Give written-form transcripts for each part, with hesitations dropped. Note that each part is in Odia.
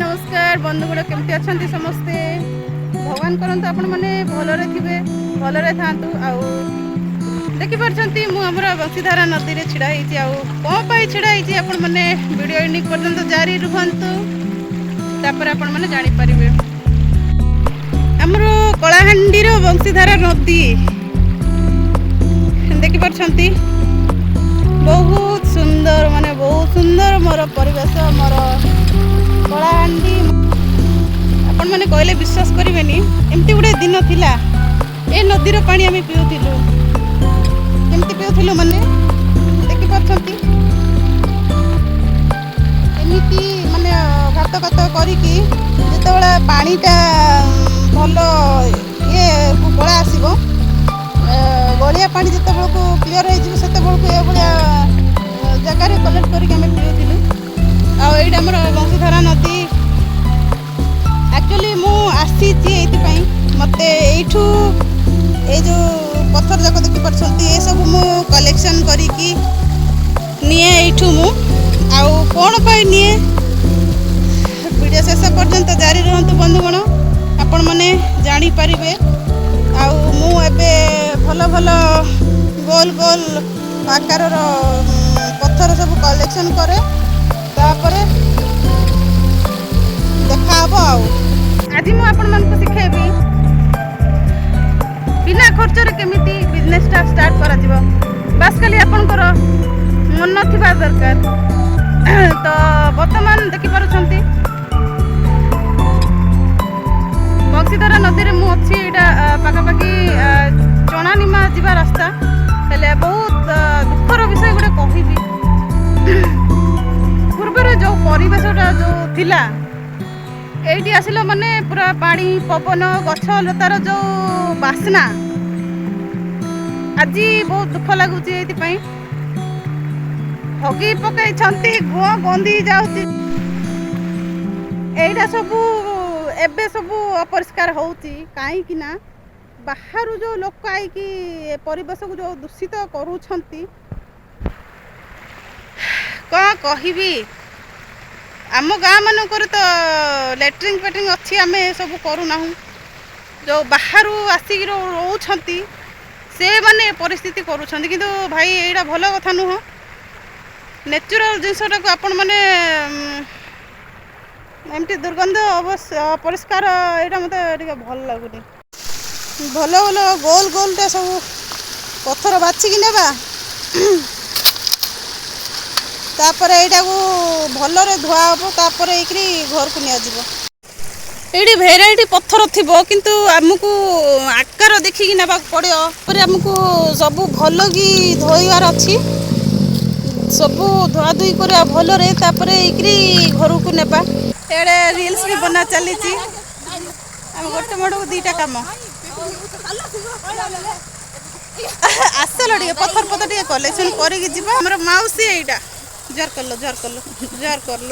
ନମସ୍କାର ବନ୍ଧୁଗଣ, କେମିତି ଅଛନ୍ତି ସମସ୍ତେ? ଭଗବାନ କରନ୍ତୁ ଆପଣମାନେ ଭଲରେ ଥିବେ, ଭଲରେ ଥାଆନ୍ତୁ। ଆଉ ଦେଖିପାରୁଛନ୍ତି, ମୁଁ ଆମର ବଂଶୀଧାରା ନଦୀରେ ଛିଡ଼ା ହେଇଛି। ଆଉ କ'ଣ ପାଇଁ ଛିଡ଼ା ହେଇଛି, ଆପଣମାନେ ଭିଡ଼ିଓ ଏଣ୍ଡିଂ ପର୍ଯ୍ୟନ୍ତ ଜାରି ରୁହନ୍ତୁ, ତାପରେ ଆପଣମାନେ ଜାଣିପାରିବେ। ଆମର କଳାହାଣ୍ଡିର ବଂଶୀଧାରା ନଦୀ ଦେଖିପାରୁଛନ୍ତି, ବହୁତ ସୁନ୍ଦର, ମାନେ ବହୁତ ସୁନ୍ଦର ମୋର ପରିବେଶ, ମୋର କଳାହାଣ୍ଡି। ଆପଣମାନେ କହିଲେ ବିଶ୍ୱାସ କରିବେନି, ଏମିତି ଗୋଟେ ଦିନ ଥିଲା, ଏ ନଦୀର ପାଣି ଆମେ ପିଉଥିଲୁ। କେମିତି ପିଉଥିଲୁ ମାନେ ଦେଖିପାରୁଛନ୍ତି, ଏମିତି ମାନେ ଗାତ ଗାତ କରିକି ଯେତେବେଳେ ପାଣିଟା ଭଲ ଇଏକୁ ପଳା ଆସିବ, ଗୋଳିଆ ପାଣି ଯେତେବେଳକୁ କ୍ଲିଅର ହେଇଯିବ, ସେତେବେଳକୁ ଏଭଳିଆ ଜାଗାରେ କଲେକ୍ଟ କରିକି ଆମେ ପିଉଥିଲୁ। ଆଉ ଏଇଟା ଆମର ବଂଶୀଧାରା ନଦୀ। ଆକ୍ଚୁଆଲି ମୁଁ ଆସିଛି ଏଇଥିପାଇଁ, ମୋତେ ଏଇଠୁ ଏଇ ଯେଉଁ ପଥର ଯାକ ଦେଖିପାରୁଛନ୍ତି, ଏସବୁ ମୁଁ କଲେକ୍ସନ୍ କରିକି ନିଏ ଏଇଠୁ ମୁଁ। ଆଉ କ'ଣ ପାଇଁ ନିଏ, ଭିଡ଼ିଓ ଶେଷ ପର୍ଯ୍ୟନ୍ତ ଜାରି ରୁହନ୍ତୁ ବନ୍ଧୁଗଣ, ଆପଣମାନେ ଜାଣିପାରିବେ। ଆଉ ମୁଁ ଏବେ ଭଲ ଭଲ ଗୋଲ ଗୋଲ ଆକାରର ପଥର ସବୁ କଲେକ୍ସନ୍ କରେ, ତାପରେ ଦେଖା ହବ। ଆଉ ଆଜି ମୁଁ ଆପଣମାନଙ୍କୁ ଶିଖେଇବି ବିନା ଖର୍ଚ୍ଚରେ କେମିତି ବିଜନେସଟା ଷ୍ଟାର୍ଟ କରାଯିବ। ବାସ୍ ଖାଲି ଆପଣଙ୍କର ମନ ଥିବା ଦରକାର। ତ ବର୍ତ୍ତମାନ ଦେଖିପାରୁଛନ୍ତି, ବଂଶୀଧାରା ନଦୀରେ ମୁଁ ଅଛି। ଏଇଟା ପାଖାପାଖି ଚଣାନିମା ଯିବା ରାସ୍ତା। ହେଲେ ବହୁତ ଦୁଃଖର ବିଷୟ ଗୋଟେ କହିବି, ପୂର୍ବରେ ଯେଉଁ ପରିବେଶଟା ଯେଉଁ ଥିଲା, ଏଇଠି ଆସିଲା ମାନେ ପୁରା ପାଣି ପବନ, ଗଛ ଲତାର ଯେଉଁ ବାସ୍ନା, ଆଜି ବହୁତ ଦୁଃଖ ଲାଗୁଛି ଏଇଥିପାଇଁ। ହଗି ପକାଇଛନ୍ତି, ଗୁଅ ଗନ୍ଧି ଯାଉଛି। ଏଇଟା ସବୁ ଏବେ ସବୁ ଅପରିଷ୍କାର ହେଉଛି, କାହିଁକି ନା ବାହାରୁ ଯେଉଁ ଲୋକ ଆଇକି ପରିବେଶକୁ ଯେଉଁ ଦୂଷିତ କରୁଛନ୍ତି, କ'ଣ କହିବି। ଆମ ଗାଁ ମାନଙ୍କରେ ତ ଲାଟ୍ରିନ୍ ଫାଟ୍ରିନ୍ ଅଛି, ଆମେ ଏସବୁ କରୁନାହୁଁ। ଯେଉଁ ବାହାରୁ ଆସିକି ରହୁଛନ୍ତି, ସେମାନେ ପରିସ୍ଥିତି କରୁଛନ୍ତି। କିନ୍ତୁ ଭାଇ, ଏଇଟା ଭଲ କଥା ନୁହଁ। ନ୍ୟାଚୁରାଲ୍ ଜିନିଷଟାକୁ ଆପଣମାନେ ଏମିତି ଦୁର୍ଗନ୍ଧ, ଅବଶ୍ୟ ଅପରିଷ୍କାର, ଏଇଟା ମୋତେ ଟିକେ ଭଲ ଲାଗୁନି। ଭଲ ଭଲ ଗୋଲ ଗୋଲଟା ସବୁ ପଥର ବାଛିକି ନେବା, ତାପରେ ଏଇଟାକୁ ଭଲରେ ଧୁଆ ହେବ, ତାପରେ ହେଇକିରି ଘରକୁ ନିଆଯିବ। ଏଇଠି ଭେରାଇଟି ପଥର ଥିବ, କିନ୍ତୁ ଆମକୁ ଆକାର ଦେଖିକି ନେବାକୁ ପଡ଼ିବ। ତାପରେ ଆମକୁ ସବୁ ଭଲ କି ଧୋଇବାର ଅଛି, ସବୁ ଧୁଆଧୁଇ କରିବା ଭଲରେ, ତାପରେ ହେଇକିରି ଘରକୁ ନେବା। ଏଡ଼େ ରିଲ୍ସ ବି ବନା ଚାଲିଛି। ଆମେ ଗୋଟେ ମୋଡ଼କୁ ଦୁଇଟା କାମ। ଆସିଲ ଟିକେ ପଥର ପଥର ଟିକେ କଲେକ୍ସନ କରିକି ଯିବା। ଆମର ମାଉସୀ ଏଇଟା, ଜୁହାର କଲ, ଜୁହାର କଲ, ଜୁହାର କଲ।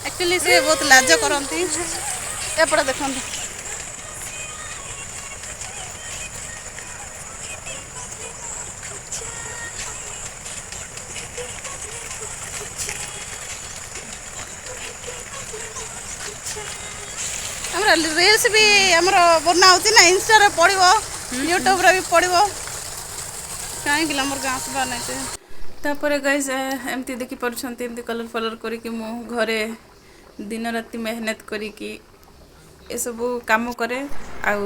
ଆକ୍ଚୁଆଲି ସେ ବହୁତ ଲାଜ କରନ୍ତି। ଏପଟେ ଦେଖନ୍ତୁ, ଆମର ରିଲ୍ସ ବି ଆମର ବନା ହେଉଛି ନା, ଇନଷ୍ଟାରେ ପଡ଼ିବ, ୟୁଟ୍ୟୁବରେ ବି ପଡ଼ିବ। କାହିଁକି ଆମର ଗାଁ ସଭା ନାହିଁ। ତାପରେ ଗାଇସ୍, ଏମିତି ଦେଖିପାରୁଛନ୍ତି, ଏମିତି କଲର୍ ଫଲର୍ କରିକି ମୁଁ ଘରେ ଦିନ ରାତି ମେହନତ କରିକି ଏସବୁ କାମ କରେ। ଆଉ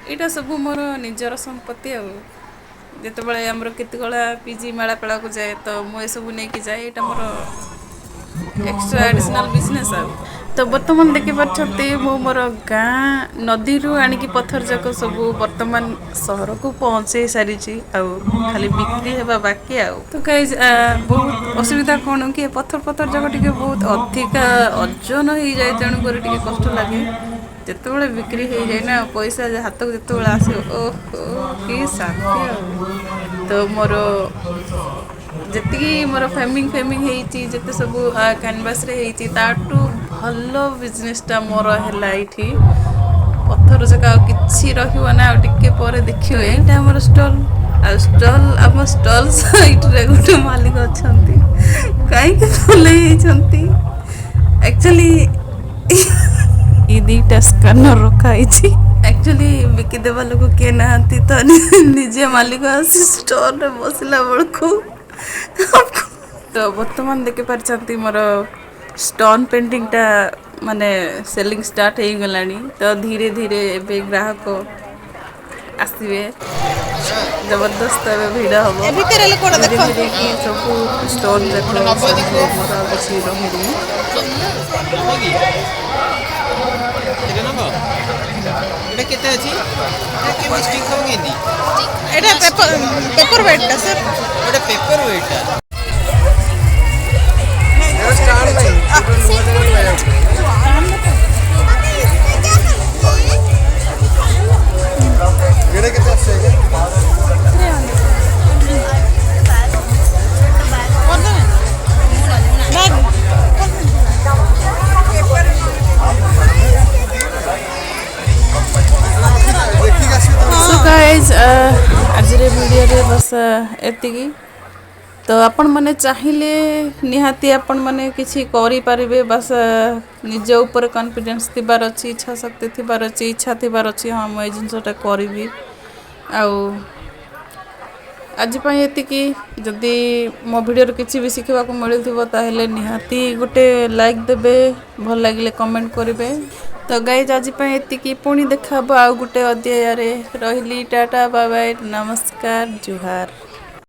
ଏଇଟା ସବୁ ମୋର ନିଜର ସମ୍ପତ୍ତି। ଆଉ ଯେତେବେଳେ ଆମର କେତେକଳା ପିଜି ମେଳା ପେଳାକୁ ଯାଏ, ତ ମୁଁ ଏସବୁ ନେଇକି ଯାଏ। ଏଇଟା ମୋର ଏକ୍ସଟ୍ରା ଆଡ଼ିସନାଲ୍ ବିଜନେସ୍। ଆଉ ତ ବର୍ତ୍ତମାନ ଦେଖିପାରୁଛନ୍ତି, ମୁଁ ମୋର ଗାଁ ନଦୀରୁ ଆଣିକି ପଥର ଯାକ ସବୁ ବର୍ତ୍ତମାନ ସହରକୁ ପହଞ୍ଚେଇ ସାରିଛି, ଆଉ ଖାଲି ବିକ୍ରି ହେବା ବାକି। ଆଉ ତ ଗାଇଜ୍, ବହୁତ ଅସୁବିଧା କ'ଣ କି ଏ ପଥର ପଥର ଯାକ ଟିକେ ବହୁତ ଅଧିକା ଓଜନ ହେଇଯାଏ, ତେଣୁକରି ଟିକେ କଷ୍ଟ ଲାଗେ। ଯେତେବେଳେ ବିକ୍ରି ହେଇଯାଏ ନା, ପଇସା ହାତକୁ ଯେତେବେଳେ ଆସିବ, ଓହୋ କି ଶାନ୍ତି। ଆଉ ତ ମୋର ଯେତିକି ମୋର ଫ୍ରେମିଂ ଫେମିଂ ହେଇଛି, ଯେତେ ସବୁ କ୍ୟାନଭାସ୍ରେ ହେଇଛି, ତାଠୁ ଭଲ ବିଜନେସ୍ଟା ମୋର ହେଲା ଏଇଠି ପଥର ଯାକ। ଆଉ କିଛି ରହିବ ନା, ଆଉ ଟିକେ ପରେ ଦେଖିବେ। ଏଇଟା ଆମର ଷ୍ଟଲ୍। ଆଉ ଷ୍ଟଲ୍, ଆମ ଷ୍ଟଲ୍ ସାଇଡ଼୍ରେ ଗୋଟେ ମାଲିକ ଅଛନ୍ତି, କାହିଁକି ଫୁଲେଇ ହେଇଛନ୍ତି। ଆକ୍ଚୁଆଲି ଏ 2ଟା ସ୍କାନର ରଖା ହେଇଛି। ଆକ୍ଚୁଆଲି ବିକିଦେବା ଲୋକ କିଏ ନାହାନ୍ତି ତ ନିଜେ ମାଲିକ ଆସି ଷ୍ଟୋରରେ ବସିଲା ବେଳକୁ। ତ ବର୍ତ୍ତମାନ ଦେଖିପାରିଛନ୍ତି, ମୋର ଷ୍ଟୋନ୍ ପେଣ୍ଟିଂଟା ମାନେ ସେଲିଂ ଷ୍ଟାର୍ଟ ହେଇଗଲାଣି। ତ ଧୀରେ ଧୀରେ ଏବେ ଗ୍ରାହକ ଆସିବେ, ଜବରଦସ୍ତ ଏବେ ଭିଡ଼ ହବ। ଏ ଭିତରେ ଲୋକଟା ଧୀରେ ଦେଖନ୍ତୁ। ଧୀରେ କି ସବୁ ଷ୍ଟୋନ୍ ଯାକ ସରିଯିବ, ମୋର ଆଉ କିଛି ରହିନି। ନବ କି? ଏଇଟା ନବ? ଏଇଟା କେତେ ଅଛି? ଏଇଟା କେମିତି ଷ୍ଟିକ୍ ହବ କେମିତି? ଏଇଟା ପେପର ୱେଟ୍ଟା ସାର୍। ଏଇଟା ପେପର ୱେଟ୍ଟା। ଷ୍ଟାଣ୍ଡ ନାହିଁ, ନୂଆ ଜାଗାରେ ଲଗାଇବାକୁ। ଏଇଟା କେତେ ଆସୁଛି ଆଜ୍ଞା? ଦେଖିକି ଆସିବେ ତ। ସୋ ଗାଇଜ୍, ଆଜିର ଭିଡ଼ିଓରେ ବସ୍ ଏତିକି। ତ ଆପଣମାନେ ଚାହିଁଲେ ନିହାତି ଆପଣମାନେ କିଛି କରିପାରିବେ। ବାସ୍ ନିଜ ଉପରେ କନଫିଡେନ୍ସ ଥିବାର ଅଛି, ଇଚ୍ଛା ଶକ୍ତି ଥିବାର ଅଛି, ଇଚ୍ଛା ଥିବାର ଅଛି, ହଁ ମୁଁ ଏଇ ଜିନିଷଟା କରିବି। ଆଉ ଆଜି ପାଇଁ ଏତିକି। ଯଦି ମୋ ଭିଡ଼ିଓରୁ କିଛି ବି ଶିଖିବାକୁ ମିଳୁଥିବ, ତାହେଲେ ନିହାତି ଗୋଟେ ଲାଇକ୍ ଦେବେ, ଭଲ ଲାଗିଲେ କମେଣ୍ଟ କରିବେ। ତ ଗାଇଜ୍, ଆଜି ପାଇଁ ଏତିକି। ପୁଣି ଦେଖା ହେବ ଆଉ ଗୋଟେ ଅଧ୍ୟାୟରେ। ରହିଲି, ଟାଟା, ବାଏ ବାଏ, ନମସ୍କାର, ଜୁହାର।